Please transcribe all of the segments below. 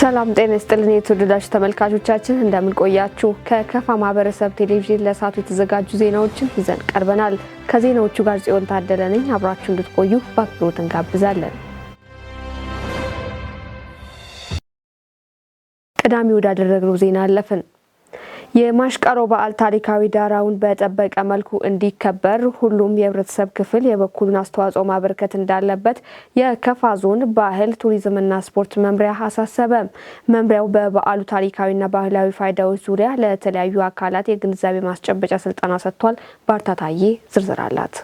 ሰላም ጤና ይስጥልን የተወደዳችሁ ተመልካቾቻችን፣ እንደምን ቆያችሁ? ከከፋ ማህበረሰብ ቴሌቪዥን ለሰዓቱ የተዘጋጁ ዜናዎችን ይዘን ቀርበናል። ከዜናዎቹ ጋር ጽዮን ታደለ ነኝ። አብራችሁ እንድትቆዩ በአክብሮት እንጋብዛለን። ቀዳሚ ወዳደረግነው ዜና አለፍን። የማሽቃሮ በዓል ታሪካዊ ዳራውን በጠበቀ መልኩ እንዲከበር ሁሉም የህብረተሰብ ክፍል የበኩሉን አስተዋጽኦ ማበርከት እንዳለበት የከፋ ዞን ባህል ቱሪዝምና ስፖርት መምሪያ አሳሰበ። መምሪያው በበዓሉ ታሪካዊና ባህላዊ ፋይዳዎች ዙሪያ ለተለያዩ አካላት የግንዛቤ ማስጨበጫ ስልጠና ሰጥቷል። ባርታታዬ ዝርዝር አላት።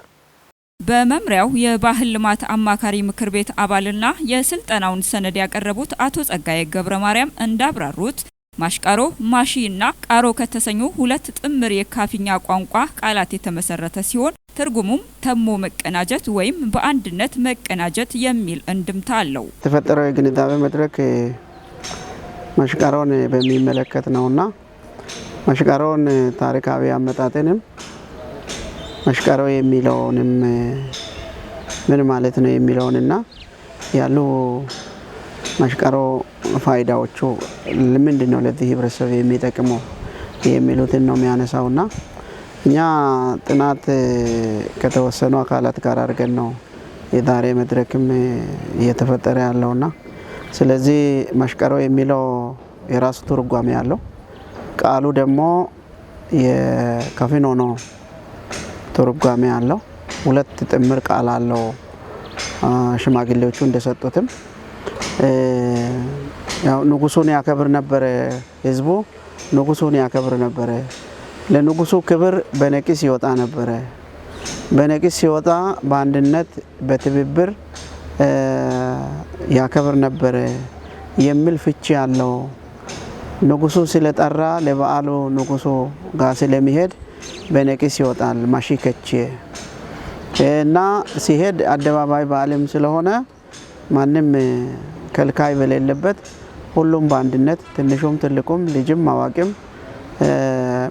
በመምሪያው የባህል ልማት አማካሪ ምክር ቤት አባልና የስልጠናውን ሰነድ ያቀረቡት አቶ ጸጋዬ ገብረ ማርያም እንዳብራሩት፣ ማሽቃሮ ማሺ እና ቃሮ ከተሰኙ ሁለት ጥምር የካፊኛ ቋንቋ ቃላት የተመሰረተ ሲሆን፣ ትርጉሙም ተሞ መቀናጀት ወይም በአንድነት መቀናጀት የሚል እንድምታ አለው። የተፈጠረው የግንዛቤ መድረክ ማሽቃሮን በሚመለከት ነውና፣ ማሽቃሮን ታሪካዊ አመጣጥንም፣ ማሽቃሮ የሚለውንም ምን ማለት ነው የሚለውንና ያሉ ማሽቃሮ ፋይዳዎቹ ምንድን ነው፣ ለዚህ ህብረተሰብ የሚጠቅመው የሚሉትን ነው የሚያነሳውና፣ እኛ ጥናት ከተወሰኑ አካላት ጋር አድርገን ነው የዛሬ መድረክም እየተፈጠረ ያለውና፣ ስለዚህ ማሽቀሮ የሚለው የራሱ ትርጓሜ ያለው፣ ቃሉ ደግሞ የከፊኖኖ ትርጓሜ አለው። ሁለት ጥምር ቃል አለው። ሽማግሌዎቹ እንደሰጡትም ያው ንጉሱን ያከብር ነበረ፣ ህዝቡ ንጉሱን ያከብር ነበረ። ለንጉሱ ክብር በነቂስ ይወጣ ነበረ። በነቂስ ሲወጣ በአንድነት በትብብር ያከብር ነበረ የሚል ፍቺ ያለው፣ ንጉሱ ስለጠራ ለበዓሉ ንጉሱ ጋር ስለሚሄድ በነቂስ ይወጣል። ማሺከቼ እና ሲሄድ አደባባይ በዓልም ስለሆነ ማንም ከልካይ በሌለበት ሁሉም በአንድነት፣ ትንሹም ትልቁም፣ ልጅም አዋቂም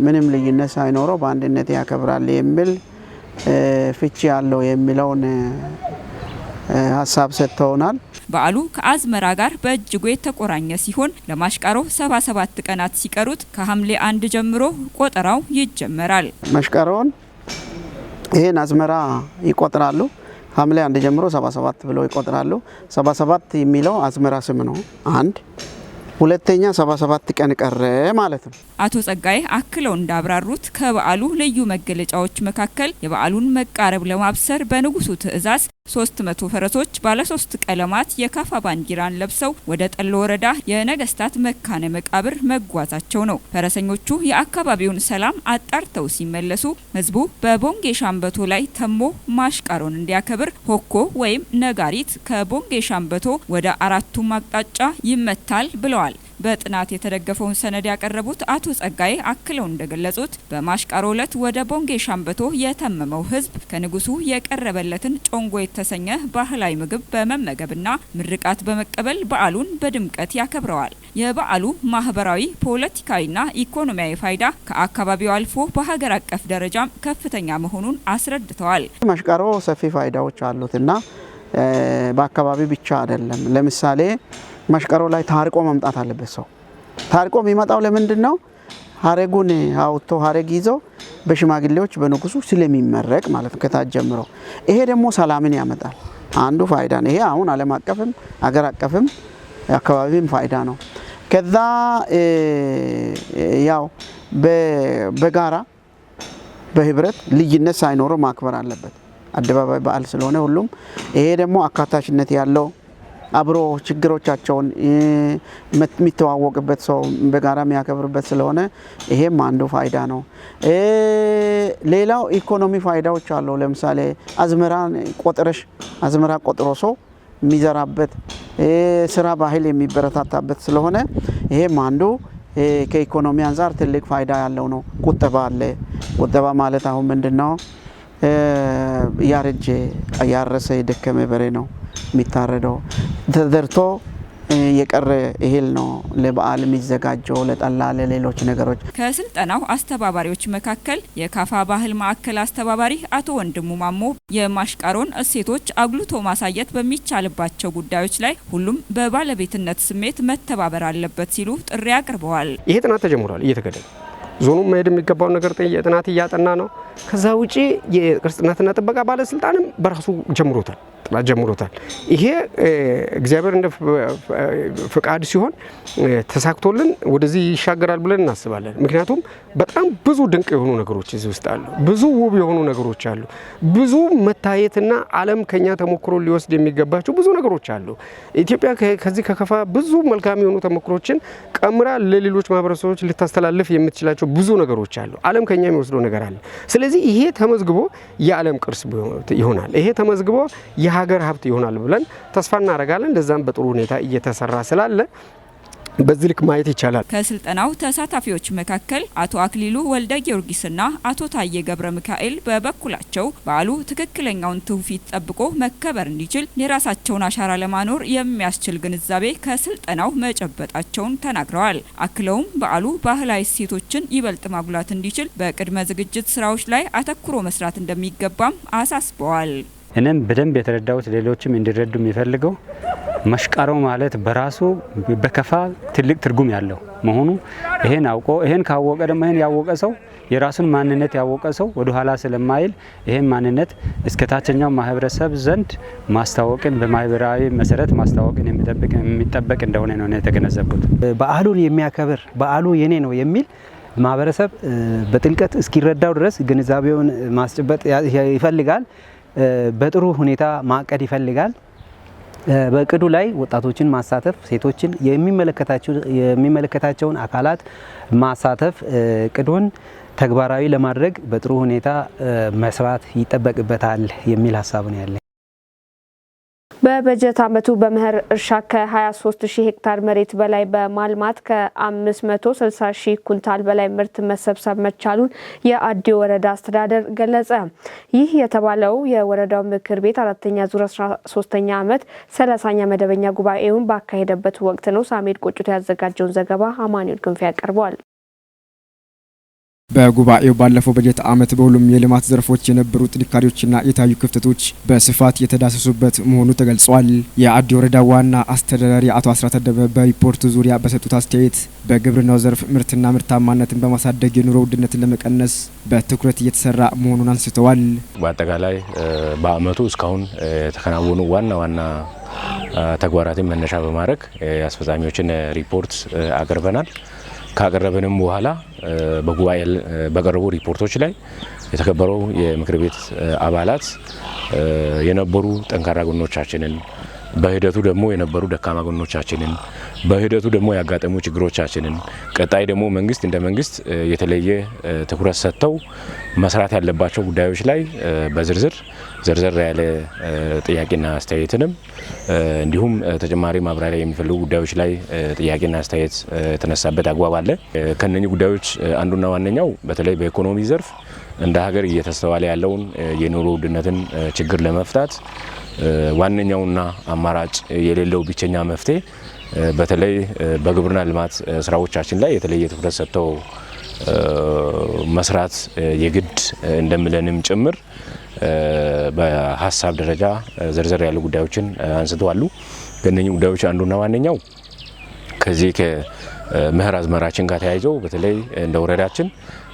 ምንም ልዩነት ሳይኖረው በአንድነት ያከብራል የሚል ፍቺ ያለው የሚለውን ሀሳብ ሰጥተውናል። በዓሉ ከአዝመራ ጋር በእጅጉ የተቆራኘ ሲሆን፣ ለማሽቃሮ 77 ቀናት ሲቀሩት ከሐምሌ 1 ጀምሮ ቆጠራው ይጀመራል። መሽቀሮን ይሄን አዝመራ ይቆጥራሉ። ሐምሌ 1 ጀምሮ 77 ብለው ይቆጥራሉ። 77 የሚለው አዝመራ ስም ነው። አንድ፣ ሁለተኛ 77 ቀን ቀረ ማለት ነው። አቶ ጸጋዬ አክለው እንዳብራሩት፣ ከበዓሉ ልዩ መገለጫዎች መካከል የበዓሉን መቃረብ ለማብሰር በንጉሱ ትዕዛዝ 300 ፈረሶች ባለሶስት ቀለማት የካፋ ባንዲራን ለብሰው ወደ ጠሎ ወረዳ የነገስታት መካነ መቃብር መጓዛቸው ነው። ፈረሰኞቹ የአካባቢውን ሰላም አጣርተው ሲመለሱ ህዝቡ በቦንጌ ሻምበቶ ላይ ተሞ ማሽቃሮን እንዲያከብር ሆኮ ወይም ነጋሪት ከቦንጌ ሻምበቶ ወደ አራቱም አቅጣጫ ይመታል ብለዋል። በጥናት የተደገፈውን ሰነድ ያቀረቡት አቶ ጸጋዬ አክለው እንደገለጹት፣ በማሽቃሮ ዕለት ወደ ቦንጌ ሻምበቶ የተመመው ህዝብ ከንጉሱ የቀረበለትን ጮንጎ የተሰኘ ባህላዊ ምግብ በመመገብና ምርቃት በመቀበል በዓሉን በድምቀት ያከብረዋል። የበዓሉ ማህበራዊ፣ ፖለቲካዊና ኢኮኖሚያዊ ፋይዳ ከአካባቢው አልፎ በሀገር አቀፍ ደረጃም ከፍተኛ መሆኑን አስረድተዋል። ማሽቃሮ ሰፊ ፋይዳዎች አሉትና በአካባቢ ብቻ አይደለም። ለምሳሌ ማሽቀሮ ላይ ታርቆ መምጣት አለበት። ሰው ታርቆ የሚመጣው ለምንድን ነው? ሀረጉን አውጥቶ ሀረግ ይዞ በሽማግሌዎች በንጉሱ ስለሚመረቅ ማለት ነው፣ ከታች ጀምሮ። ይሄ ደግሞ ሰላምን ያመጣል። አንዱ ፋይዳ ነው። ይሄ አሁን ዓለም አቀፍም አገር አቀፍም አካባቢም ፋይዳ ነው። ከዛ ያው በጋራ በህብረት ልዩነት ሳይኖረው ማክበር አለበት። አደባባይ በዓል ስለሆነ ሁሉም፣ ይሄ ደግሞ አካታችነት ያለው፣ አብሮ ችግሮቻቸውን የሚተዋወቅበት፣ ሰው በጋራ የሚያከብርበት ስለሆነ ይሄም አንዱ ፋይዳ ነው። ሌላው ኢኮኖሚ ፋይዳዎች አለው። ለምሳሌ አዝመራን ቆጥረሽ፣ አዝመራ ቆጥሮ ሰው የሚዘራበት፣ ስራ ባህል የሚበረታታበት ስለሆነ ይሄም አንዱ ከኢኮኖሚ አንጻር ትልቅ ፋይዳ ያለው ነው። ቁጠባ አለ። ቁጠባ ማለት አሁን ምንድን ነው? ያረጀ፣ ያረሰ፣ የደከመ በሬ ነው የሚታረደው። ተዘርቶ የቀረ እህል ነው ለበዓል የሚዘጋጀው፣ ለጠላ፣ ለሌሎች ነገሮች። ከስልጠናው አስተባባሪዎች መካከል የካፋ ባህል ማዕከል አስተባባሪ አቶ ወንድሙ ማሞ የማሽቃሮን እሴቶች አጉልቶ ማሳየት በሚቻልባቸው ጉዳዮች ላይ ሁሉም በባለቤትነት ስሜት መተባበር አለበት ሲሉ ጥሪ አቅርበዋል። ይሄ ጥናት ተጀምሯል፣ እየተገደለ ዞኑ መሄድ የሚገባውን ነገር ጥናት እያጠና ነው። ከዛ ውጪ የቅርስ ጥናትና ጥበቃ ባለስልጣንም በራሱ ጀምሮታል፣ ጥናት ጀምሮታል። ይሄ እግዚአብሔር እንደ ፍቃድ ሲሆን ተሳክቶልን ወደዚህ ይሻገራል ብለን እናስባለን። ምክንያቱም በጣም ብዙ ድንቅ የሆኑ ነገሮች እዚህ ውስጥ አሉ። ብዙ ውብ የሆኑ ነገሮች አሉ። ብዙ መታየትና ዓለም ከኛ ተሞክሮ ሊወስድ የሚገባቸው ብዙ ነገሮች አሉ። ኢትዮጵያ ከዚህ ከከፋ ብዙ መልካም የሆኑ ተሞክሮችን ቀምራ ለሌሎች ማህበረሰቦች ልታስተላልፍ የምትችላቸው ብዙ ነገሮች አሉ። ዓለም ከኛ የሚወስደው ነገር አለ። ስለዚህ ይሄ ተመዝግቦ የዓለም ቅርስ ይሆናል። ይሄ ተመዝግቦ የሀገር ሀብት ይሆናል ብለን ተስፋ እናደርጋለን። ለዛም በጥሩ ሁኔታ እየተሰራ ስላለ በዚህ ልክ ማየት ይቻላል። ከስልጠናው ተሳታፊዎች መካከል አቶ አክሊሉ ወልደ ጊዮርጊስና አቶ ታዬ ገብረ ሚካኤል በበኩላቸው በዓሉ ትክክለኛውን ትውፊት ጠብቆ መከበር እንዲችል የራሳቸውን አሻራ ለማኖር የሚያስችል ግንዛቤ ከስልጠናው መጨበጣቸውን ተናግረዋል። አክለውም በዓሉ ባህላዊ እሴቶችን ይበልጥ ማጉላት እንዲችል በቅድመ ዝግጅት ስራዎች ላይ አተኩሮ መስራት እንደሚገባም አሳስበዋል። እኔም በደንብ የተረዳሁት ሌሎችም እንዲረዱ የሚፈልገው መሽቃሮ ማለት በራሱ በከፋ ትልቅ ትርጉም ያለው መሆኑ ይሄን አውቆ ይሄን ካወቀ ደግሞ ይሄን ያወቀ ሰው የራሱን ማንነት ያወቀ ሰው ወደ ኋላ ስለማይል ይሄን ማንነት እስከ ታችኛው ማህበረሰብ ዘንድ ማስታወቅን በማህበራዊ መሰረት ማስታወቅን የሚጠበቅ እንደሆነ ነው የተገነዘብኩት። በዓሉን የሚያከብር በዓሉ የኔ ነው የሚል ማህበረሰብ በጥልቀት እስኪረዳው ድረስ ግንዛቤውን ማስጨበጥ ይፈልጋል። በጥሩ ሁኔታ ማቀድ ይፈልጋል። በእቅዱ ላይ ወጣቶችን ማሳተፍ፣ ሴቶችን፣ የሚመለከታቸውን አካላት ማሳተፍ እቅዱን ተግባራዊ ለማድረግ በጥሩ ሁኔታ መስራት ይጠበቅበታል የሚል ሀሳብ ነው ያለኝ። በበጀት ዓመቱ በመኸር እርሻ ከ23 ሺህ ሄክታር መሬት በላይ በማልማት ከ560 ሺህ ኩንታል በላይ ምርት መሰብሰብ መቻሉን የአዲ ወረዳ አስተዳደር ገለጸ። ይህ የተባለው የወረዳው ምክር ቤት አራተኛ ዙር 13ኛ ዓመት 30ኛ መደበኛ ጉባኤውን ባካሄደበት ወቅት ነው። ሳሜድ ቆጭቶ ያዘጋጀውን ዘገባ አማኑኤል ክንፌ ያቀርበዋል። በጉባኤው ባለፈው በጀት ዓመት በሁሉም የልማት ዘርፎች የነበሩ ጥንካሬዎችና የታዩ ክፍተቶች በስፋት የተዳሰሱበት መሆኑ ተገልጿል። የአዲ ወረዳ ዋና አስተዳዳሪ አቶ አስራት አደበ በሪፖርቱ ዙሪያ በሰጡት አስተያየት በግብርናው ዘርፍ ምርትና ምርታማነትን በማሳደግ የኑሮ ውድነትን ለመቀነስ በትኩረት እየተሰራ መሆኑን አንስተዋል። በአጠቃላይ በአመቱ እስካሁን የተከናወኑ ዋና ዋና ተግባራትን መነሻ በማድረግ የአስፈጻሚዎችን ሪፖርት አቅርበናል። ካቀረብንም በኋላ በጉባኤ በቀረቡ ሪፖርቶች ላይ የተከበረው የምክር ቤት አባላት የነበሩ ጠንካራ ጎኖቻችንን፣ በሂደቱ ደግሞ የነበሩ ደካማ ጎኖቻችንን፣ በሂደቱ ደግሞ ያጋጠሙ ችግሮቻችንን፣ ቀጣይ ደግሞ መንግስት እንደ መንግስት የተለየ ትኩረት ሰጥተው መስራት ያለባቸው ጉዳዮች ላይ በዝርዝር ዘርዘር ያለ ጥያቄና አስተያየትንም እንዲሁም ተጨማሪ ማብራሪያ የሚፈልጉ ጉዳዮች ላይ ጥያቄና አስተያየት የተነሳበት አግባብ አለ። ከነኚህ ጉዳዮች አንዱና ዋነኛው በተለይ በኢኮኖሚ ዘርፍ እንደ ሀገር እየተስተዋለ ያለውን የኑሮ ውድነትን ችግር ለመፍታት ዋነኛውና አማራጭ የሌለው ብቸኛ መፍትሄ በተለይ በግብርና ልማት ስራዎቻችን ላይ የተለየ ትኩረት ሰጥተው መስራት የግድ እንደሚለንም ጭምር በሀሳብ ደረጃ ዘርዘር ያሉ ጉዳዮችን አንስተዋሉ። ከእነኚህ ጉዳዮች አንዱና ዋነኛው ከዚህ ከመኸር አዝመራችን ጋር ተያይዘው በተለይ እንደ ወረዳችን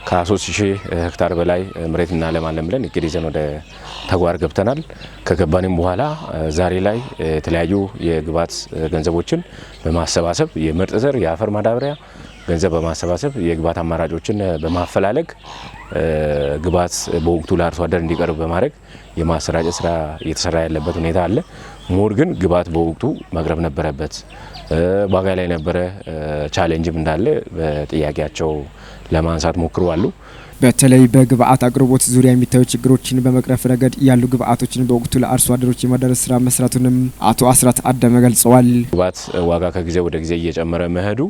ከ3000 ሄክታር በላይ መሬት እናለማለን ብለን እቅድ ይዘን ወደ ተግባር ገብተናል። ከገባንም በኋላ ዛሬ ላይ የተለያዩ የግብዓት ገንዘቦችን በማሰባሰብ የምርጥ ዘር፣ የአፈር ማዳበሪያ ገንዘብ በማሰባሰብ የግብዓት አማራጮችን በማፈላለግ ግብዓት በወቅቱ ለአርሶ አደር እንዲቀርብ በማድረግ የማሰራጨት ስራ እየተሰራ ያለበት ሁኔታ አለ። more ግን ግብዓት በወቅቱ መቅረብ ነበረበት። ዋጋ ላይ የነበረ challenge ም እንዳለ በጥያቄያቸው ለማንሳት ሞክረዋል። በተለይ በግብአት አቅርቦት ዙሪያ የሚታዩ ችግሮችን በመቅረፍ ረገድ ያሉ ግብአቶችን በወቅቱ ለአርሶ አደሮች የማዳረስ ስራ መስራቱንም አቶ አስራት አደመ ገልጸዋል። ግብአት ዋጋ ከጊዜ ወደ ጊዜ እየጨመረ መሄዱ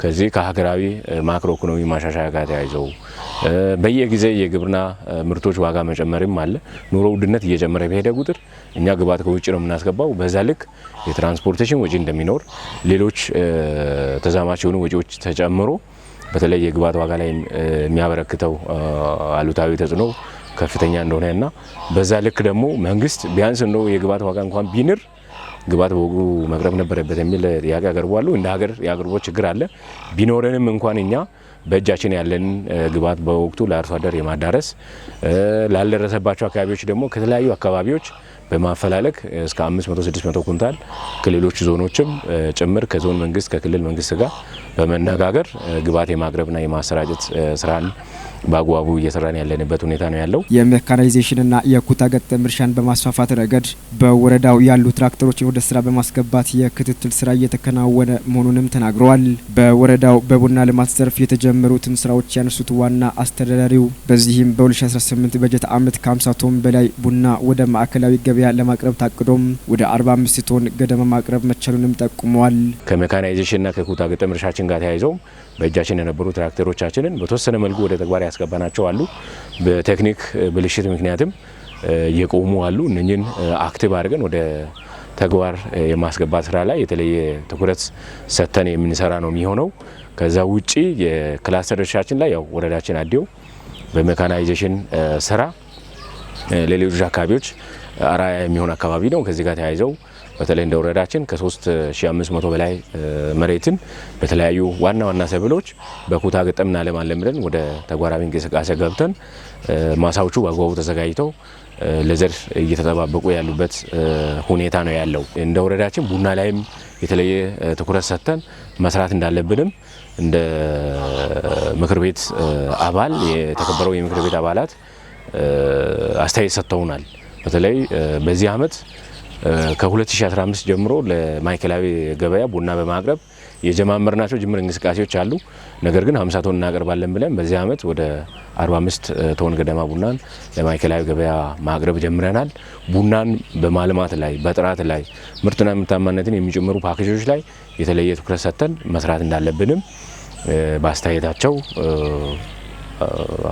ከዚህ ከሀገራዊ ማክሮ ኢኮኖሚ ማሻሻያ ጋር ተያይዘው በየጊዜ የግብርና ምርቶች ዋጋ መጨመርም አለ። ኑሮ ውድነት እየጨመረ በሄደ ቁጥር እኛ ግብዓት ከውጭ ነው የምናስገባው። በዛ ልክ የ transportation ወጪ እንደሚኖር፣ ሌሎች ተዛማች የሆኑ ወጪዎች ተጨምሮ በተለይ የግብዓት ዋጋ ላይ የሚያበረክተው አሉታዊ ተጽዕኖ ከፍተኛ እንደሆነ እና በዛ ልክ ደግሞ መንግስት ቢያንስ እንደው የግብዓት ዋጋ እንኳን ቢንር ግብዓት በወጉ መቅረብ ነበረበት የሚል ጥያቄ አቀርቧሉ። እንደ ሀገር የአቅርቦት ችግር አለ። ቢኖረንም እንኳን እኛ በእጃችን ያለን ግብዓት በወቅቱ ለአርሶ አደር የማዳረስ፣ ላልደረሰባቸው አካባቢዎች ደግሞ ከተለያዩ አካባቢዎች በማፈላለግ እስከ 500 600 ኩንታል ከሌሎች ዞኖችም ጭምር ከዞን መንግስት፣ ከክልል መንግስት ጋር በመነጋገር ግብዓት የማቅረብና የማሰራጨት ስራን በአግባቡ እየሰራን ያለንበት ሁኔታ ነው ያለው። የሜካናይዜሽንና የኩታ ገጠም እርሻን በማስፋፋት ረገድ በወረዳው ያሉ ትራክተሮችን ወደ ስራ በማስገባት የክትትል ስራ እየተከናወነ መሆኑንም ተናግረዋል። በወረዳው በቡና ልማት ዘርፍ የተጀመሩትን ስራዎች ያነሱት ዋና አስተዳዳሪው በዚህም በ2018 በጀት ዓመት ከ50 ቶን በላይ ቡና ወደ ማዕከላዊ ገበያ ለማቅረብ ታቅዶም ወደ 45 ቶን ገደማ ማቅረብ መቻሉንም ጠቁመዋል። ከሜካናይዜሽንና ከኩታ ገጠም እርሻችን ጋር ተያይዘው በእጃችን የነበሩ ትራክተሮቻችንን በተወሰነ መልኩ ወደ ተግባር ያስገባናቸው አሉ። በቴክኒክ ብልሽት ምክንያትም የቆሙ አሉ። እነኝን active አድርገን ወደ ተግባር የማስገባት ስራ ላይ የተለየ ትኩረት ሰጥተን የምንሰራ ነው የሚሆነው። ከዛ ውጪ የክላስተር እርሻችን ላይ ያው ወረዳችን አዲዮ በሜካናይዜሽን ስራ ለሌሎች አካባቢዎች አርአያ የሚሆን አካባቢ ነው። ከዚህ ጋር ተያይዘው በተለይ እንደ ወረዳችን ከ3500 በላይ መሬትን በተለያዩ ዋና ዋና ሰብሎች በኩታ ገጠም እናለማለን ብለን ወደ ተግባራዊ እንቅስቃሴ ገብተን ማሳዎቹ በአግባቡ ተዘጋጅተው ለዘር እየተጠባበቁ ያሉበት ሁኔታ ነው ያለው። እንደ ወረዳችን ቡና ላይም የተለየ ትኩረት ሰጥተን መስራት እንዳለብንም እንደ ምክር ቤት አባል የተከበረው የምክር ቤት አባላት አስተያየት ሰጥተውናል። በተለይ በዚህ አመት ከ2015 ጀምሮ ለማዕከላዊ ገበያ ቡና በማቅረብ የጀማመርናቸው ጅምር እንቅስቃሴዎች አሉ። ነገር ግን 50 ቶን እናቀርባለን ብለን በዚህ አመት ወደ 45 ቶን ገደማ ቡናን ለማዕከላዊ ገበያ ማቅረብ ጀምረናል። ቡናን በማልማት ላይ፣ በጥራት ላይ፣ ምርትና ምርታማነትን የሚጨምሩ ፓኬጆች ላይ የተለየ ትኩረት ሰጥተን መስራት እንዳለብንም በአስተያየታቸው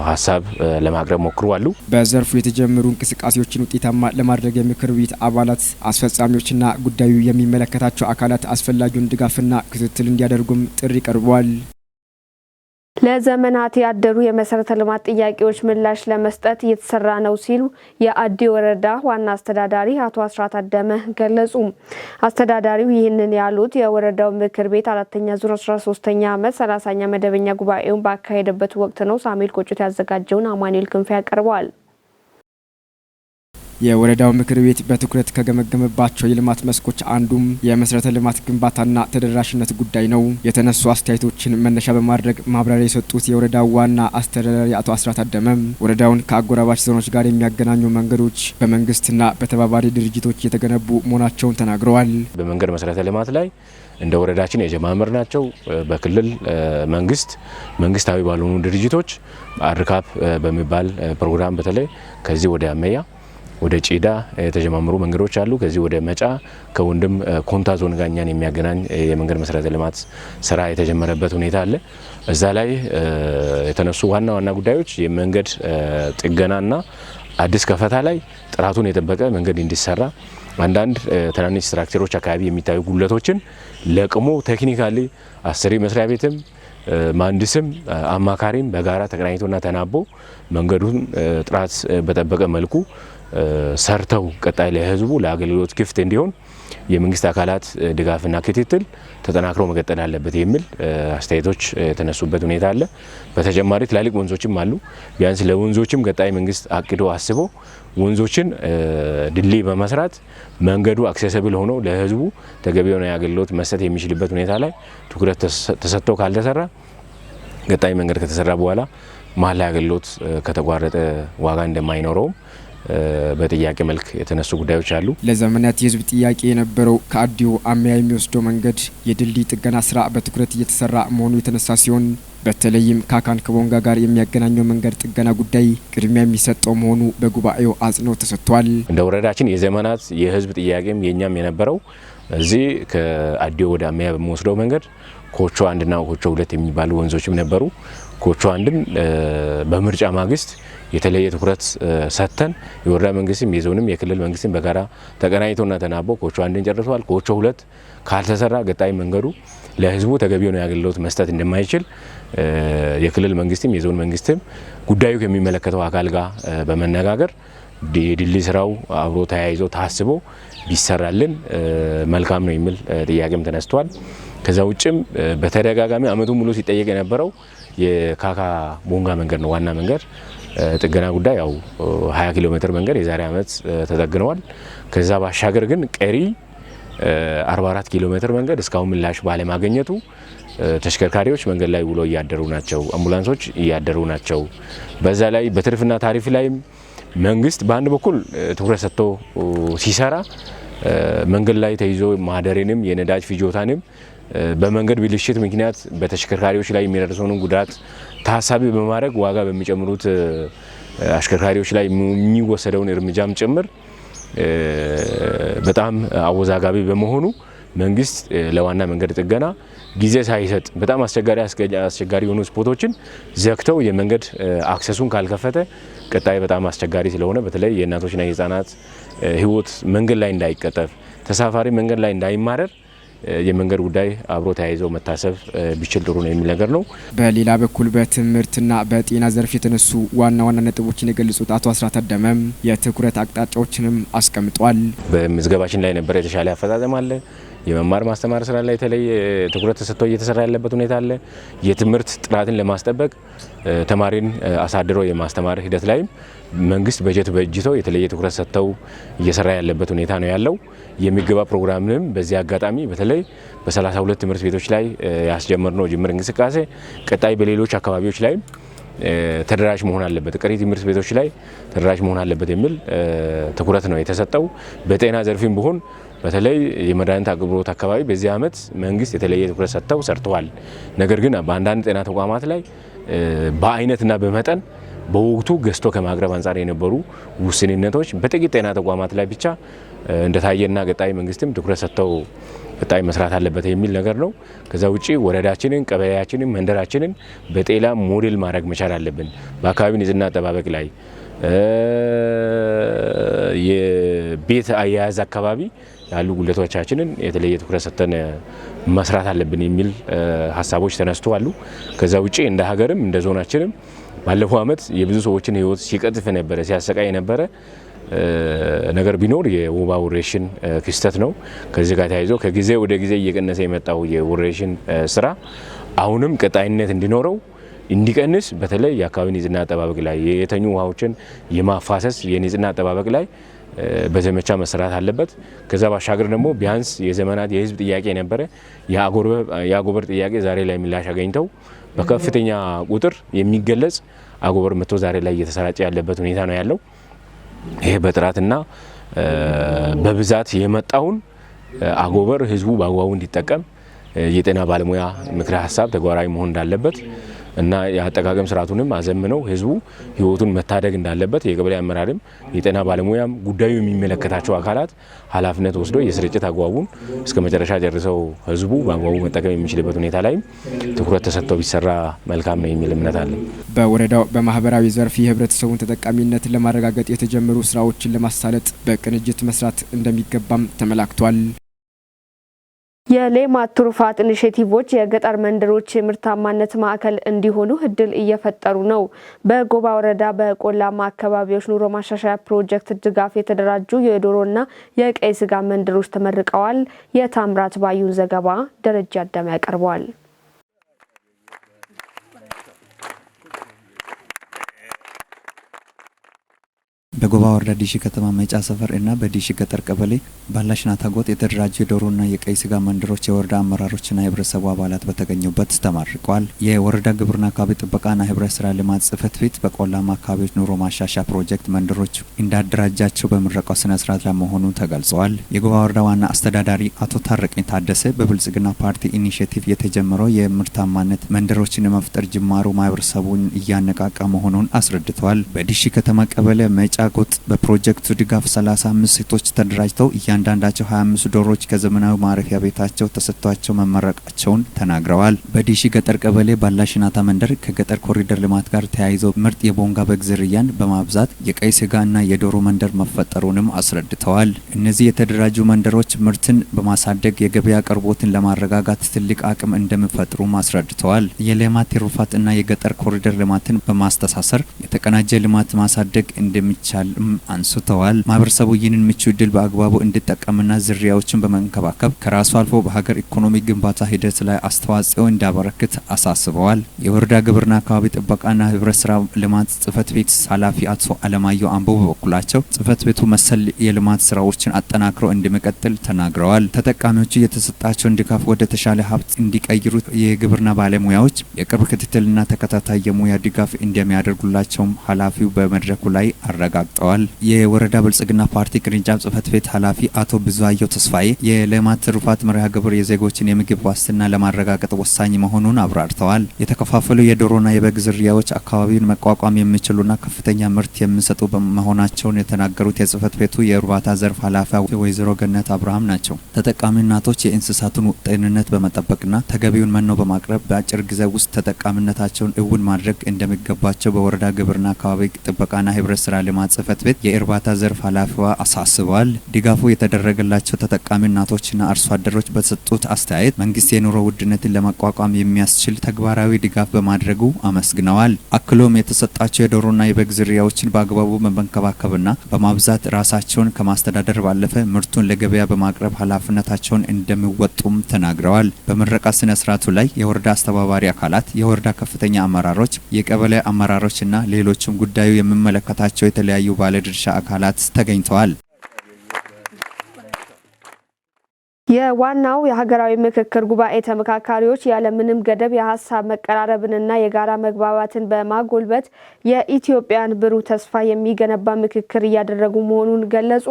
ሀሳብ ለማቅረብ ሞክረዋል። በዘርፉ የተጀመሩ እንቅስቃሴዎችን ውጤታማ ለማድረግ የምክር ቤት አባላት፣ አስፈጻሚዎችና ጉዳዩ የሚመለከታቸው አካላት አስፈላጊውን ድጋፍና ክትትል እንዲያደርጉም ጥሪ ቀርቧል። ለዘመናት ያደሩ የመሰረተ ልማት ጥያቄዎች ምላሽ ለመስጠት እየተሰራ ነው ሲሉ የአዲ ወረዳ ዋና አስተዳዳሪ አቶ አስራት አደመ ገለጹ። አስተዳዳሪው ይህንን ያሉት የወረዳው ምክር ቤት አራተኛ ዙር 13ኛ ዓመት 30ኛ መደበኛ ጉባኤውን ባካሄደበት ወቅት ነው። ሳሙኤል ቆጭት ያዘጋጀውን አማኑኤል ክንፌ ያቀርበዋል። የወረዳው ምክር ቤት በትኩረት ከገመገመባቸው የልማት መስኮች አንዱም የመሰረተ ልማት ግንባታና ተደራሽነት ጉዳይ ነው። የተነሱ አስተያየቶችን መነሻ በማድረግ ማብራሪያ የሰጡት የወረዳው ዋና አስተዳዳሪ አቶ አስራት አደመም ወረዳውን ከአጎራባች ዞኖች ጋር የሚያገናኙ መንገዶች በመንግስትና በተባባሪ ድርጅቶች የተገነቡ መሆናቸውን ተናግረዋል። በመንገድ መሰረተ ልማት ላይ እንደ ወረዳችን የጀማመር ናቸው። በክልል መንግስት፣ መንግስታዊ ባልሆኑ ድርጅቶች አርካፕ በሚባል ፕሮግራም በተለይ ከዚህ ወደ አመያ፣ ወደ ጪዳ የተጀማመሩ መንገዶች አሉ። ከዚህ ወደ መጫ ከወንድም ኮንታ ዞን ጋር እኛን የሚያገናኝ የመንገድ መሰረተ ልማት ስራ የተጀመረበት ሁኔታ አለ። እዛ ላይ የተነሱ ዋና ዋና ጉዳዮች የመንገድ ጥገናና አዲስ ከፈታ ላይ ጥራቱን የጠበቀ መንገድ እንዲሰራ፣ አንዳንድ ትናንሽ structure ኦች አካባቢ የሚታዩ ጉድለቶችን ለቅሞ technically አሰሪ መስሪያ ቤትም፣ መሀንዲስም፣ አማካሪም በጋራ ተገናኝቶና ተናቦ መንገዱን ጥራት በጠበቀ መልኩ ሰርተው ቀጣይ ለህዝቡ ለአገልግሎት ክፍት እንዲሆን የመንግስት አካላት ድጋፍና ክትትል ተጠናክሮ መቀጠል አለበት የሚል አስተያየቶች የተነሱበት ሁኔታ አለ። በተጨማሪ ትላልቅ ወንዞችም አሉ። ቢያንስ ለወንዞችም ቀጣይ መንግስት አቅዶ አስቦ ወንዞችን ድልድይ በመስራት መንገዱ accessible ሆኖ ለህዝቡ ተገቢ የሆነ አገልግሎት መስጠት የሚችልበት ሁኔታ ላይ ትኩረት ተሰጥቶ ካልተሰራ ቀጣይ መንገድ ከተሰራ በኋላ መሀል ላይ አገልግሎት ከተቋረጠ ዋጋ እንደማይኖረውም በጥያቄ መልክ የተነሱ ጉዳዮች አሉ። ለዘመናት የህዝብ ጥያቄ የነበረው ከአዲዮ አሚያ የሚወስደው መንገድ የድልድይ ጥገና ስራ በትኩረት እየተሰራ መሆኑ የተነሳ ሲሆን፣ በተለይም ካካን ከቦንጋ ጋር የሚያገናኘው መንገድ ጥገና ጉዳይ ቅድሚያ የሚሰጠው መሆኑ በጉባኤው አጽንኦት ተሰጥቷል። እንደ ወረዳችን የዘመናት የህዝብ ጥያቄም የኛም የነበረው እዚህ ከአዲዮ ወደ አመያ በሚወስደው መንገድ ኮቾ አንድና ኮቾ ሁለት የሚባሉ ወንዞችም ነበሩ። ኮቾ አንድን በምርጫ ማግስት የተለየ ትኩረት ሰጥተን የወረዳ መንግስትም የዞንም የክልል መንግስትም በጋራ ተቀናጅቶና ተናቦ ኮቾ አንድን ጨርሰዋል። ኮቾ ሁለት ካልተሰራ ቀጣይ መንገዱ ለህዝቡ ተገቢውን አገልግሎት መስጠት እንደማይችል የክልል መንግስትም የዞን መንግስትም ጉዳዩ ከሚመለከተው አካል ጋር በመነጋገር የድልድይ ስራው አብሮ ተያይዞ ታስቦ ቢሰራልን መልካም ነው የሚል ጥያቄም ተነስቷል። ከዛ ውጭም በተደጋጋሚ አመቱን ሙሉ ሲጠየቅ የነበረው የካካ ቦንጋ መንገድ ነው። ዋና መንገድ ጥገና ጉዳይ ያው 20 ኪሎ ሜትር መንገድ የዛሬ አመት ተጠግነዋል። ከዛ ባሻገር ግን ቀሪ 44 ኪሎ ሜትር መንገድ እስካሁን ምላሽ ባለማግኘቱ ተሽከርካሪዎች መንገድ ላይ ውሎ እያደሩ ናቸው። አምቡላንሶች እያደሩ ናቸው። በዛ ላይ በትርፍና ታሪፍ ላይም መንግስት በአንድ በኩል ትኩረት ሰጥቶ ሲሰራ መንገድ ላይ ተይዞ ማደሬንም የነዳጅ ፍጆታንም በመንገድ ብልሽት ምክንያት በተሽከርካሪዎች ላይ የሚደርሰውን ጉዳት ታሳቢ በማድረግ ዋጋ በሚጨምሩት አሽከርካሪዎች ላይ የሚወሰደውን እርምጃም ጭምር በጣም አወዛጋቢ በመሆኑ መንግስት ለዋና መንገድ ጥገና ጊዜ ሳይሰጥ በጣም አስቸጋሪ የሆኑ spot ኦችን ዘግተው የመንገድ access ኡን ካልከፈተ ቀጣይ በጣም አስቸጋሪ ስለሆነ በተለይ የእናቶችና የህፃናት ህይወት መንገድ ላይ እንዳይቀጠፍ፣ ተሳፋሪ መንገድ ላይ እንዳይማረር የመንገድ ጉዳይ አብሮ ተያይዞ መታሰብ ቢችል ጥሩ ነው የሚል ነገር ነው። በሌላ በኩል በትምህርትና በጤና ዘርፍ የተነሱ ዋና ዋና ነጥቦችን የገለጹት አቶ አስራት አደመም የትኩረት አቅጣጫዎችንም አስቀምጧል። በምዝገባችን ላይ ነበረ የተሻለ አፈጻጸም አለ። የመማር ማስተማር ስራ ላይ የተለየ ትኩረት ተሰጥቶ እየተሰራ ያለበት ሁኔታ አለ። የትምህርት ጥራትን ለማስጠበቅ ተማሪን አሳድሮ የማስተማር ሂደት ላይም መንግስት በጀት በጅቶ የተለየ ትኩረት ሰጥተው እየሰራ ያለበት ሁኔታ ነው ያለው። የምገባ ፕሮግራምንም በዚህ አጋጣሚ በተለይ በ32 ትምህርት ቤቶች ላይ ያስጀመርነው ጅምር እንቅስቃሴ ቀጣይ በሌሎች አካባቢዎች ላይም ተደራሽ መሆን አለበት፣ ቀሪ ትምህርት ቤቶች ላይ ተደራሽ መሆን አለበት የሚል ትኩረት ነው የተሰጠው። በጤና ዘርፍም ቢሆን በተለይ የመድኃኒት አቅርቦት አካባቢ በዚህ አመት መንግስት የተለየ ትኩረት ሰጥተው ሰርተዋል። ነገር ግን በአንዳንድ ጤና ተቋማት ላይ በአይነትና በመጠን በወቅቱ ገዝቶ ከማቅረብ አንጻር የነበሩ ውስንነቶች በጥቂት ጤና ተቋማት ላይ ብቻ እንደታየና ቀጣይ መንግስትም ትኩረት ሰጥተው ቀጣይ መስራት አለበት የሚል ነገር ነው። ከዛ ውጪ ወረዳችንን፣ ቀበሌያችንን፣ መንደራችንን በጤና ሞዴል ማድረግ መቻል አለብን። በአካባቢ ንጽህና አጠባበቅ ላይ፣ የቤት አያያዝ አካባቢ ያሉ ጉድለቶቻችንን የተለየ ትኩረት ሰጥተን መስራት አለብን የሚል ሀሳቦች ተነስቶ አሉ። ከዛ ውጪ እንደ ሀገርም እንደ ዞናችንም ባለፈው አመት የብዙ ሰዎችን ህይወት ሲቀጥፍ የነበረ፣ ሲያሰቃይ የነበረ ነገር ቢኖር የወባ ወረርሽኝ ክስተት ነው። ከዚህ ጋር ተያይዞ ከጊዜ ወደ ጊዜ እየቀነሰ የመጣው የወረርሽኝ ስራ አሁንም ቀጣይነት እንዲኖረው እንዲቀንስ በተለይ የአካባቢ ንጽህና አጠባበቅ ላይ የተኙ ውሃዎችን የማፋሰስ የንጽህና አጠባበቅ ላይ በዘመቻ መሰራት አለበት። ከዛ ባሻገር ደግሞ ቢያንስ የዘመናት የህዝብ ጥያቄ የነበረ የአጎበር ጥያቄ ዛሬ ላይ ምላሽ አገኝተው በከፍተኛ ቁጥር የሚገለጽ አጎበር መጥቶ ዛሬ ላይ እየተሰራጨ ያለበት ሁኔታ ነው ያለው። ይሄ በጥራትና በብዛት የመጣውን አጎበር ህዝቡ በአግባቡ እንዲጠቀም የጤና ባለሙያ ምክረ ሀሳብ ተግባራዊ መሆን እንዳለበት እና የአጠቃቀም ስርዓቱንም አዘምነው ህዝቡ ህይወቱን መታደግ እንዳለበት የቀበሌ አመራርም የጤና ባለሙያም ጉዳዩ የሚመለከታቸው አካላት ኃላፊነት ወስዶ የስርጭት አግባቡን እስከ መጨረሻ ጨርሰው ህዝቡ በአግባቡ መጠቀም የሚችልበት ሁኔታ ላይም ትኩረት ተሰጥቶ ቢሰራ መልካም ነው የሚል እምነት አለ። በወረዳው በማህበራዊ ዘርፍ የህብረተሰቡን ተጠቃሚነት ለማረጋገጥ የተጀመሩ ስራዎችን ለማሳለጥ በቅንጅት መስራት እንደሚገባም ተመላክቷል። የሌማት ትሩፋት ኢኒሼቲቮች የገጠር መንደሮች የምርታማነት ማዕከል እንዲሆኑ እድል እየፈጠሩ ነው። በጎባ ወረዳ በቆላማ አካባቢዎች ኑሮ ማሻሻያ ፕሮጀክት ድጋፍ የተደራጁ የዶሮና የቀይ ስጋ መንደሮች ተመርቀዋል። የታምራት ባዩን ዘገባ ደረጃ አዳም ያቀርበዋል። በጎባ ወረዳ ዲሺ ከተማ መጫ ሰፈር እና በዲሺ ገጠር ቀበሌ ባላሽናታ ጎጥ የተደራጁ የዶሮና የቀይ ስጋ መንደሮች የወረዳ አመራሮችና የህብረተሰቡ አባላት በተገኙበት ተመርቀዋል። የወረዳ ግብርና አካባቢ ጥበቃና ህብረት ስራ ልማት ጽሕፈት ቤት በቆላማ አካባቢዎች ኑሮ ማሻሻያ ፕሮጀክት መንደሮች እንዳደራጃቸው በምረቃው ስነ ስርዓት ላይ መሆኑ ተገልጸዋል። የጎባ ወረዳ ዋና አስተዳዳሪ አቶ ታረቀኝ ታደሰ በብልጽግና ፓርቲ initiative የተጀመረው የምርታማነት መንደሮችን የመፍጠር ጅማሮ ማህበረሰቡን እያነቃቃ መሆኑን አስረድተዋል። በዲሺ ከተማ ቀበሌ መጫ ጎጥ በፕሮጀክቱ ድጋፍ 35 ሴቶች ተደራጅተው እያንዳንዳቸው 25 ዶሮዎች ከዘመናዊ ማረፊያ ቤታቸው ተሰጥቷቸው መመረቃቸውን ተናግረዋል። በዲሺ ገጠር ቀበሌ ባላሽናታ መንደር ከገጠር ኮሪደር ልማት ጋር ተያይዞ ምርጥ የቦንጋ በግ ዝርያን በማብዛት የቀይ ስጋ እና የዶሮ መንደር መፈጠሩንም አስረድተዋል። እነዚህ የተደራጁ መንደሮች ምርትን በማሳደግ የገበያ አቅርቦትን ለማረጋጋት ትልቅ አቅም እንደሚፈጥሩም አስረድተዋል። የሌማት ትሩፋት እና የገጠር ኮሪደር ልማትን በማስተሳሰር የተቀናጀ ልማት ማሳደግ እንደሚቻልም አንስተዋል። ማህበረሰቡ ይህንን ምቹ እድል በአግባቡ እንዲጠቀምና ዝርያዎችን በመንከባከብ ከራሱ አልፎ በሀገር ኢኮኖሚ ግንባታ ሂደት ላይ አስተዋጽኦ እንዲያበረክት አሳስበዋል። የወረዳ ግብርና አካባቢ ጥበቃና ህብረት ስራ ልማት ጽሕፈት ቤት ኃላፊ አቶ አለማየሁ አምቦ በበኩላቸው ጽሕፈት ቤቱ መሰል የልማት ስራዎችን አጠናክሮ እንደሚቀጥል ተናግረዋል። ተጠቃሚዎቹ የተሰጣቸውን ድጋፍ ወደ ተሻለ ሀብት እንዲቀይሩ የግብርና ባለሙያዎች የቅርብ ክትትልና ተከታታይ የሙያ ድጋፍ እንደሚያደርጉላቸውም ኃላፊው በመድረኩ ላይ አረጋግጠዋል። የወረዳ ብልጽግና ፓርቲ ቅርንጫፍ ጽሕፈት ቤት ኃላፊ አቶ ብዙአየሁ ተስፋዬ የሌማት ትሩፋት መርሃ ግብር የዜጎችን የምግብ ዋስትና ለማረጋገጥ ወሳኝ መሆኑን አብራርተዋል። የተከፋፈሉ የዶሮና የበግ ዝርያዎች አካባቢውን መቋቋም የሚችሉና ከፍተኛ ምርት የሚሰጡ መሆናቸውን የተናገሩት የጽሕፈት ቤቱ የእርባታ ዘርፍ ኃላፊ ወይዘሮ ገነት አብርሃም ናቸው። ተጠቃሚ እናቶች የእንስሳቱን ጤንነት በመጠበቅና ተገቢውን መኖ በማቅረብ በአጭር ጊዜ ውስጥ ተጠቃሚነታቸውን እውን ማድረግ እንደሚገባቸው በወረዳ ግብርና አካባቢ ጥበቃና ህብረት ስራ ልማት ጽሕፈት ቤት የእርባታ ዘርፍ ኃላፊዋ አሳስበዋል። ድጋፉ የተደረገላቸው ተጠቃሚ እናቶችና አርሶ አደሮች በሰጡት አስተያየት መንግስት የኑሮ ውድነትን ለመቋቋም የሚያስችል ተግባራዊ ድጋፍ በማድረጉ አመስግነዋል። አክሎም የተሰጣቸው የዶሮና የበግ ዝርያዎችን በአግባቡ በመንከባከብና በማብዛት ራሳቸውን ከማስተዳደር ባለፈ ምርቱን ለገበያ በማቅረብ ኃላፊነታቸውን እንደሚወጡም ተናግረዋል። በምረቃ ስነ ስርዓቱ ላይ የወረዳ አስተባባሪ አካላት፣ የወረዳ ከፍተኛ አመራሮች፣ የቀበሌ አመራሮችና ሌሎችም ጉዳዩ የሚመለከታቸው የተለያዩ ባለድርሻ አካላት ተገኝተዋል። የዋናው የሀገራዊ ምክክር ጉባኤ ተመካካሪዎች ያለምንም ገደብ የሀሳብ መቀራረብንና የጋራ መግባባትን በማጎልበት የኢትዮጵያን ብሩህ ተስፋ የሚገነባ ምክክር እያደረጉ መሆኑን ገለጹ።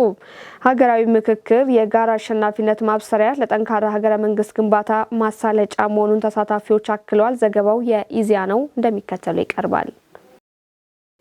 ሀገራዊ ምክክር የጋራ አሸናፊነት ማብሰሪያ፣ ለጠንካራ ሀገረ መንግስት ግንባታ ማሳለጫ መሆኑን ተሳታፊዎች አክለዋል። ዘገባው የኢዜአ ነው፣ እንደሚከተለው ይቀርባል።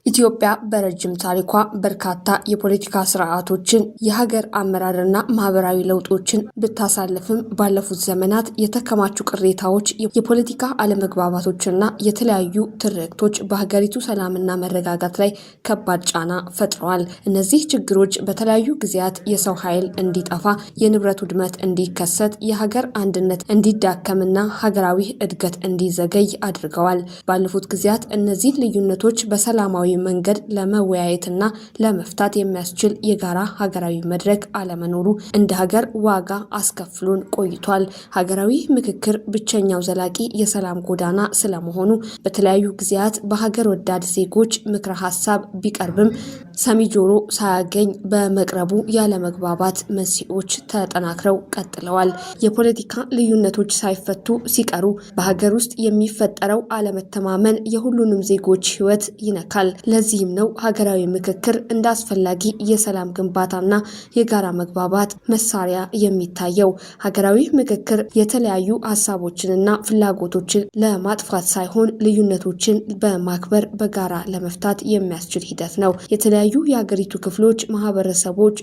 ኢትዮጵያ በረጅም ታሪኳ በርካታ የፖለቲካ ስርዓቶችን፣ የሀገር አመራርና ማህበራዊ ለውጦችን ብታሳልፍም ባለፉት ዘመናት የተከማቹ ቅሬታዎች፣ የፖለቲካ አለመግባባቶችና የተለያዩ ትርክቶች በሀገሪቱ ሰላምና መረጋጋት ላይ ከባድ ጫና ፈጥረዋል። እነዚህ ችግሮች በተለያዩ ጊዜያት የሰው ኃይል እንዲጠፋ፣ የንብረት ውድመት እንዲከሰት፣ የሀገር አንድነት እንዲዳከምና ሀገራዊ እድገት እንዲዘገይ አድርገዋል። ባለፉት ጊዜያት እነዚህን ልዩነቶች በሰላማዊ መንገድ ለመወያየትና ለመፍታት የሚያስችል የጋራ ሀገራዊ መድረክ አለመኖሩ እንደ ሀገር ዋጋ አስከፍሎን ቆይቷል። ሀገራዊ ምክክር ብቸኛው ዘላቂ የሰላም ጎዳና ስለመሆኑ በተለያዩ ጊዜያት በሀገር ወዳድ ዜጎች ምክረ ሀሳብ ቢቀርብም ሰሚ ጆሮ ሳያገኝ በመቅረቡ ያለመግባባት መንስኤዎች ተጠናክረው ቀጥለዋል። የፖለቲካ ልዩነቶች ሳይፈቱ ሲቀሩ በሀገር ውስጥ የሚፈጠረው አለመተማመን የሁሉንም ዜጎች ሕይወት ይነካል። ለዚህም ነው ሀገራዊ ምክክር እንደ አስፈላጊ የሰላም ግንባታና የጋራ መግባባት መሳሪያ የሚታየው። ሀገራዊ ምክክር የተለያዩ ሀሳቦችንና ፍላጎቶችን ለማጥፋት ሳይሆን ልዩነቶችን በማክበር በጋራ ለመፍታት የሚያስችል ሂደት ነው። የተለያዩ የሀገሪቱ ክፍሎች፣ ማህበረሰቦች፣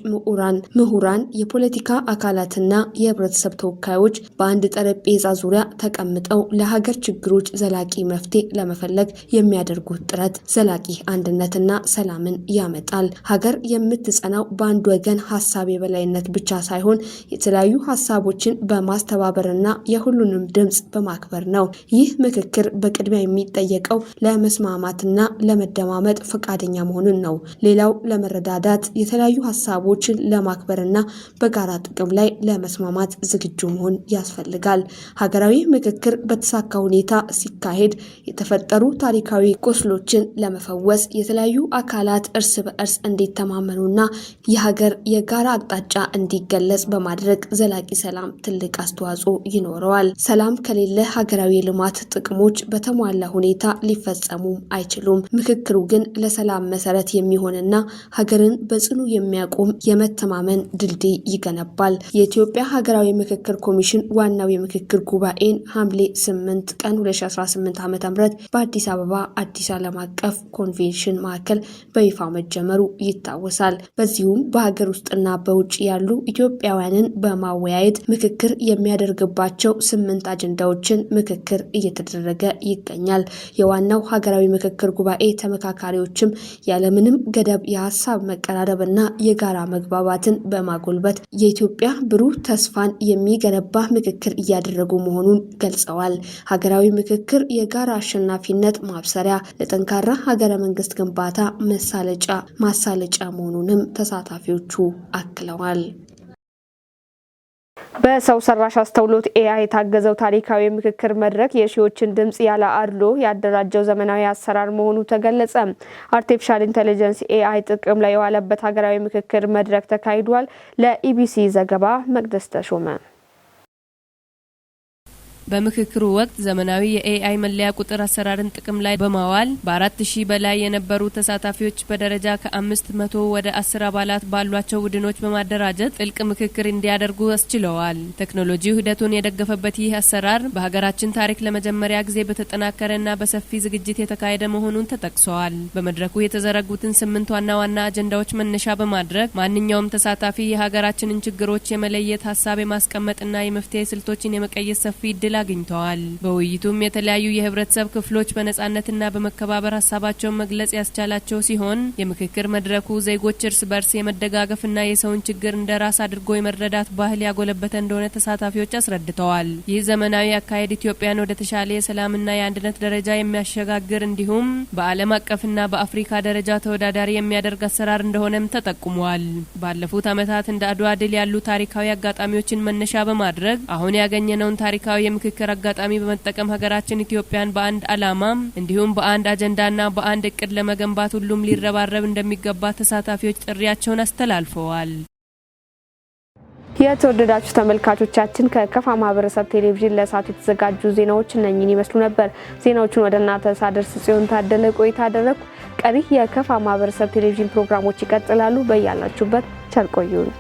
ምሁራን፣ የፖለቲካ አካላትና የህብረተሰብ ተወካዮች በአንድ ጠረጴዛ ዙሪያ ተቀምጠው ለሀገር ችግሮች ዘላቂ መፍትሄ ለመፈለግ የሚያደርጉት ጥረት ዘላቂ አንድነትና ሰላምን ያመጣል። ሀገር የምትጸናው በአንድ ወገን ሀሳብ የበላይነት ብቻ ሳይሆን የተለያዩ ሀሳቦችን በማስተባበርና የሁሉንም ድምፅ በማክበር ነው። ይህ ምክክር በቅድሚያ የሚጠየቀው ለመስማማትና ለመደማመጥ ፈቃደኛ መሆኑን ነው። ሌላው ለመረዳዳት፣ የተለያዩ ሀሳቦችን ለማክበርና በጋራ ጥቅም ላይ ለመስማማት ዝግጁ መሆን ያስፈልጋል። ሀገራዊ ምክክር በተሳካ ሁኔታ ሲካሄድ የተፈጠሩ ታሪካዊ ቁስሎችን ለመፈወስ፣ እንዲፈወስ፣ የተለያዩ አካላት እርስ በእርስ እንዲተማመኑና የሀገር የጋራ አቅጣጫ እንዲገለጽ በማድረግ ዘላቂ ሰላም ትልቅ አስተዋጽኦ ይኖረዋል። ሰላም ከሌለ ሀገራዊ የልማት ጥቅሞች በተሟላ ሁኔታ ሊፈጸሙም አይችሉም። ምክክሩ ግን ለሰላም መሰረት የሚሆንና ሀገርን በጽኑ የሚያቆም የመተማመን ድልድይ ይገነባል። የኢትዮጵያ ሀገራዊ ምክክር ኮሚሽን ዋናው የምክክር ጉባኤን ሐምሌ 8 ቀን 2018 ዓ.ም በአዲስ አበባ አዲስ ዓለም አቀፍ ኮንቬንሽን ማዕከል በይፋ መጀመሩ ይታወሳል። በዚሁም በሀገር ውስጥና በውጭ ያሉ ኢትዮጵያውያንን በማወያየት ምክክር የሚያደርግባቸው 8 አጀንዳዎችን ምክክር እየተደረገ ይገኛል። የዋናው ሀገራዊ ምክክር ጉባኤ ተመካካሪዎችም ያለምንም ገደብ የሀሳብ መቀራረብና የጋራ መግባባትን በማጎልበት የኢትዮጵያ ብሩህ ተስፋን የሚገነባ ምክክር እያደረጉ መሆኑን ገልጸዋል። ሀገራዊ ምክክር የጋራ አሸናፊነት ማብሰሪያ፣ ለጠንካራ ሀገረ መንግስት ግንባታ ማሳለጫ መሆኑንም ተሳታፊዎቹ አክለዋል። በሰው ሰራሽ አስተውሎት AI የታገዘው ታሪካዊ የምክክር መድረክ የሺዎችን ድምጽ ያለ አድሎ ያደራጀው ዘመናዊ አሰራር መሆኑ ተገለጸ። Artificial intelligence AI ጥቅም ላይ የዋለበት ሀገራዊ ምክክር መድረክ ተካሂዷል። ለኢቢሲ ዘገባ መቅደስ ተሾመ። በምክክሩ ወቅት ዘመናዊ የ AI መለያ ቁጥር አሰራርን ጥቅም ላይ በማዋል በ4,000 በላይ የነበሩ ተሳታፊዎች በደረጃ ከ500 ወደ 10 አባላት ባሏቸው ቡድኖች በማደራጀት ጥልቅ ምክክር እንዲያደርጉ አስችለዋል። ቴክኖሎጂው ሂደቱን የደገፈበት ይህ አሰራር በሀገራችን ታሪክ ለመጀመሪያ ጊዜ በተጠናከረና በሰፊ ዝግጅት የተካሄደ መሆኑን ተጠቅሰዋል። በመድረኩ የተዘረጉትን 8 ዋና ዋና አጀንዳዎች መነሻ በማድረግ ማንኛውም ተሳታፊ የሀገራችንን ችግሮች የመለየት፣ ሀሳብ የማስቀመጥና የመፍትሄ ስልቶችን የመቀየስ ሰፊ እድል አግኝተዋል። በውይይቱም የተለያዩ የህብረተሰብ ክፍሎች በነጻነትና በመከባበር ሀሳባቸውን መግለጽ ያስቻላቸው ሲሆን የምክክር መድረኩ ዜጎች እርስ በርስ የመደጋገፍና የሰውን ችግር እንደ ራስ አድርጎ የመረዳት ባህል ያጎለበተ እንደሆነ ተሳታፊዎች አስረድተዋል። ይህ ዘመናዊ አካሄድ ኢትዮጵያን ወደ ተሻለ የሰላምና የአንድነት ደረጃ የሚያሸጋግር እንዲሁም በዓለም አቀፍና በአፍሪካ ደረጃ ተወዳዳሪ የሚያደርግ አሰራር እንደሆነም ተጠቁሟል። ባለፉት ዓመታት እንደ አድዋ ድል ያሉ ታሪካዊ አጋጣሚዎችን መነሻ በማድረግ አሁን ያገኘነውን ታሪካዊ የምክክር አጋጣሚ በመጠቀም ሀገራችን ኢትዮጵያን በአንድ ዓላማ እንዲሁም በአንድ አጀንዳና በአንድ እቅድ ለመገንባት ሁሉም ሊረባረብ እንደሚገባ ተሳታፊዎች ጥሪያቸውን አስተላልፈዋል። የተወደዳችሁ ተመልካቾቻችን፣ ከከፋ ማህበረሰብ ቴሌቪዥን ለሰዓቱ የተዘጋጁ ዜናዎች እነኚህን ይመስሉ ነበር። ዜናዎቹን ወደ እናንተ ሳደርስ ጽዮን ታደለ ቆይታ አደረግኩ። ቀሪ የከፋ ማህበረሰብ ቴሌቪዥን ፕሮግራሞች ይቀጥላሉ። በያላችሁበት ቸር ቆዩን።